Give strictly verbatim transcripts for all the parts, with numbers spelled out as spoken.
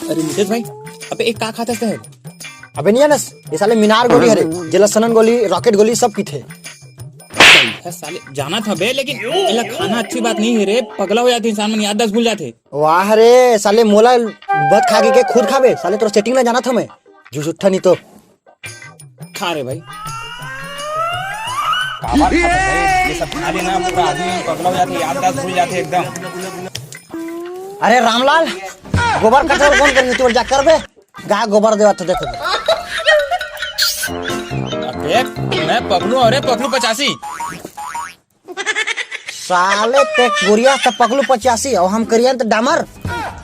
अरे मितेश भाई, अबे एक का खात हस? अबे नहीं जानस, ये साले मीनार गोली हरे, जेला सनन गोली, रॉकेट गोली सब पीथे। है साले, जानत हबे, लेकिन एला खाना अच्छी बात नहीं है रे, पगला हो जाथे इंसान मन, याददाश्त भूल जाथे। वाह रे साले, मोला बत खा के, के खुद खाबे साले, तोर सेटिंग ला जानत हूँ मैं, जो सुट्ठा नहीं तो। खा रे भाई। काबर खात हस भाई? ये सब खा लेना, पूरा आदमी पगला हो जाथे, याददाश्त भूल जाथे एकदम। अरे रामलाल, गोबर कचरा कौन करिए, तू जा करबे, गा गोबर देवा तो देखो। अबे, मैं पगलू, अरे पगलू पचासी। साले ते गोरिया से पगलू पचासी और हम करियन तो डामर,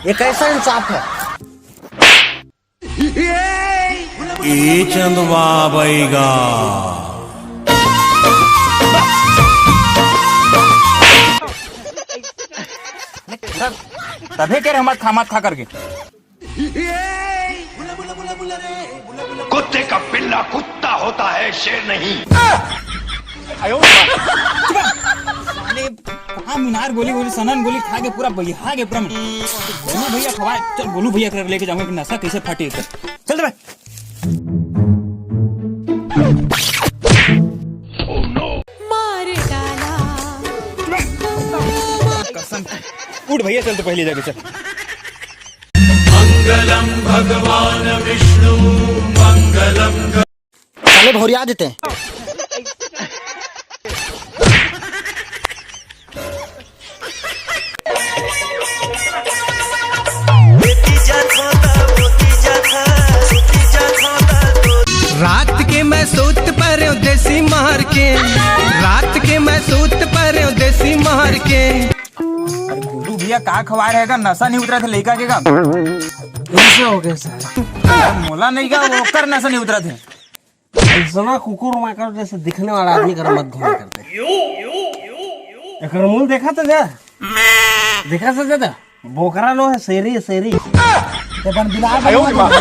ये कैसा इंसाफ है? ए चंदवा बैगा। तभे कह रहे मत खा, मत खा करके। कुत्ते का पिल्ला कुत्ता होता है, शेर नहीं। अरे कहाँ मीनार गोली गोली सनन गोली खा के पूरा बहिया के पूरा। गोलू भैया खवाए, चल गोलू भैया कर लेके जाऊंगा कि नशा कैसे फटे कर। चल दे भाई। मार डाला। कसम। उठ भैया, चल तो पहले जाके चल। मंगलम भगवान विष्णु मंगलम। साले भौरिया देते हैं। रात के मैं सूत परेंव देसी मार के, रात के मैं सूत परेंव देसी मार के। अरे गुड्डू भैया, का खवा रहे का? नशा नहीं उतरा था लइका के का? कैसे हो गया सर? मोला नहीं का, ओकर नशा नहीं उतरा थे। ऐसा कुकुर माकर जैसे दिखने वाला आदमी घर मत घूमे करते। एकर मुंह देखा तो जा, देखा से ज्यादा बोकरा नो है, शेरी है, शेरी। ते बन बिलार बन।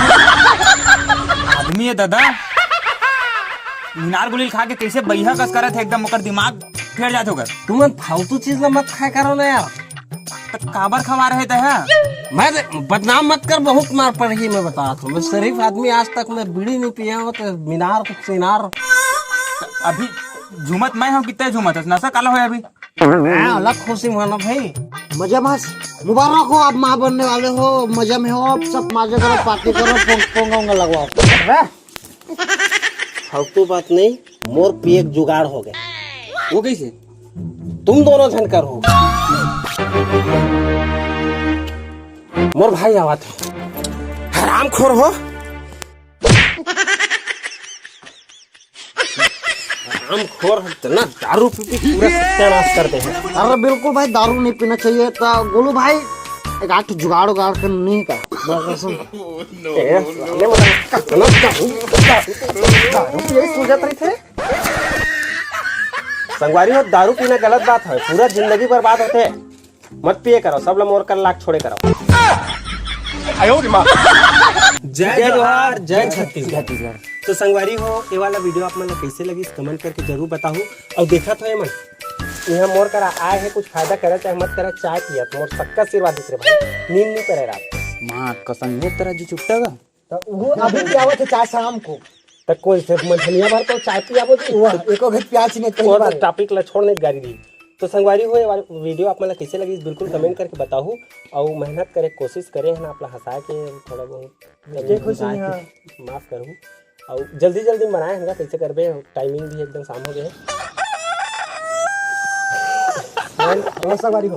आदमी है दादा, मीनार गुलील खा के कैसे बहिया कस करत है, एकदम ओकर दिमाग फेर जात होगा। तुमन फालतू चीज ला मत खाए करो ना यार। तो काबर खवा रहे थे? मैं बदनाम मत कर, बहुत मार पड़ही। मैं बता रहा हूँ, मैं शरीफ आदमी, आज तक मैं बीड़ी नहीं पिया हूँ, तो मीनार कुछ सीनार। अभी झूमत मैं हूँ, कितना झूमत है? नशा काला हो अभी? हाँ, अलग खुशी मानो भाई। मजा मस्त, मुबारक हो, आप माँ बनने वाले हो, मजा में हो आप सब, मजे करो, पार्टी करो, पोंग पोंग वोंग लगवाओ। फालतू बात नहीं, मोर पिए के जुगाड़ हो गए। वो कैसे? तुम दोनों झन कर हो। मोर भाई आवत है, हरामखोर हो। हरामखोर इतना दारू पी पी पूरा सत्यानाश कर दे हैं। अरे बिल्कुल भाई, दारू नहीं पीना चाहिए था। गोलू भाई, एक आठ जुगाड़ उगाड़ कर नहीं का। ए, साले मोला कतना दारू, दारू, दारू पिए सूझत रहिथे। संगवारी हो, दारू पीना गलत बात है, पूरा जिंदगी बर्बाद होथे। मत पिए करो, सब ला मोर कर लाख छोड़े करो। जय जोहार, जय छत्तीसगढ़। तो संगवारी हो, ये वाला वीडियो आप मन ला कैसे लगिस, कमेंट करके जरूर बताहू। और देखत हो ये मन, यहाँ मोर करा आए है, कुछ फायदा करे चाहे मत करे, चाय पियत मोर सक्का आशीर्वाद दिस रे भाई, नींद नहीं पड़े रात। माँ कसम, ये तरह जी चुपटा गा। तो वो अभी पियावत है चाय शाम को। तो कोई से मंझनिया भर तो चाय पियावो जी। वो एको घट प्याज नहीं, पहली और बार। टॉपिक ला छोड़ नहीं गाड़ी दी। तो संगवारी हो, ये वाला वीडियो आप मन ला कैसे लगिस, बिल्कुल कमेंट करके बताहू। और मेहनत करे, कोशिश करे हैं आप ला हंसाए के थोड़ा बहुत। जे खुश नहीं है। माफ करू। और जल्दी जल्दी बनाए हैं, कैसे करबे, टाइमिंग भी एकदम शाम हो गए। और, और संगवारी हो,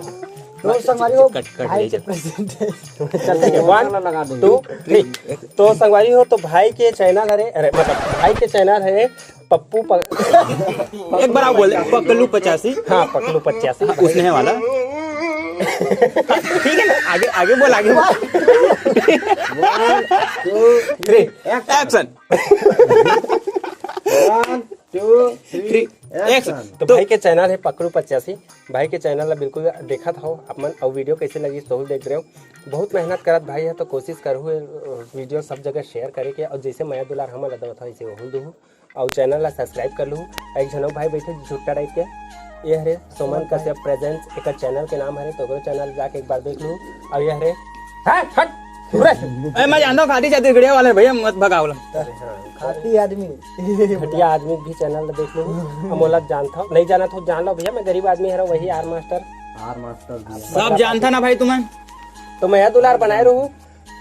तो संगवारी हो, कट, कट भाई ले के जा। प्रेजेंट है। चलते हैं, one, two, three। तो संगवारी हो, तो भाई के चैनल हरे, अरे मतलब भाई के चैनल है पप्पू प-, एक बार आप बोले, पकलू पचासी। हाँ, पकलू पचासी। हाँ, उसने है वाला। ठीक है ना, आगे, आगे बोल, आगे बोल। One, two, three, action। One, two, three। एक तो भाई के चैनल है पकड़ू पचासी। भाई के चैनल ला बिल्कुल देखत हो आप मन, अउ वीडियो कैसे लगी तो देख रहे हो। बहुत मेहनत करत भाई है, तो कोशिश करहू वीडियो सब जगह शेयर करे के, और जैसे मया दुलार हमन ला देवत हो वैसे ओहू देहू, और चैनल ला सब्सक्राइब कर लू। एक झन अउ भाई बैठे झुट्टा टाइप के, ये हरे सोमन कश्यप प्रेजेंट्स, एक चैनल के नाम हरे, तो ओकरो चैनल जाके एक बार देख लू। और ये हरे, हट, हट, रे। ए, मैं जानता हूँ खाटी छत्तीसगढ़िया वाले भैया, मत भगाओ ला। खाटी आदमी। घटिया आदमी भी चैनल ला देख लू। हम ओला जानता हूँ, नहीं जानत हो जान लो भैया, मैं गरीब आदमी हरा, वही आर मास्टर। आर मास्टर भी। सब जानता ना भाई तुम्हें। तो मया दुलार बनाए रहू,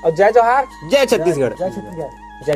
और जय जोहार। जय छत्तीसगढ़। जय छत्तीसगढ़।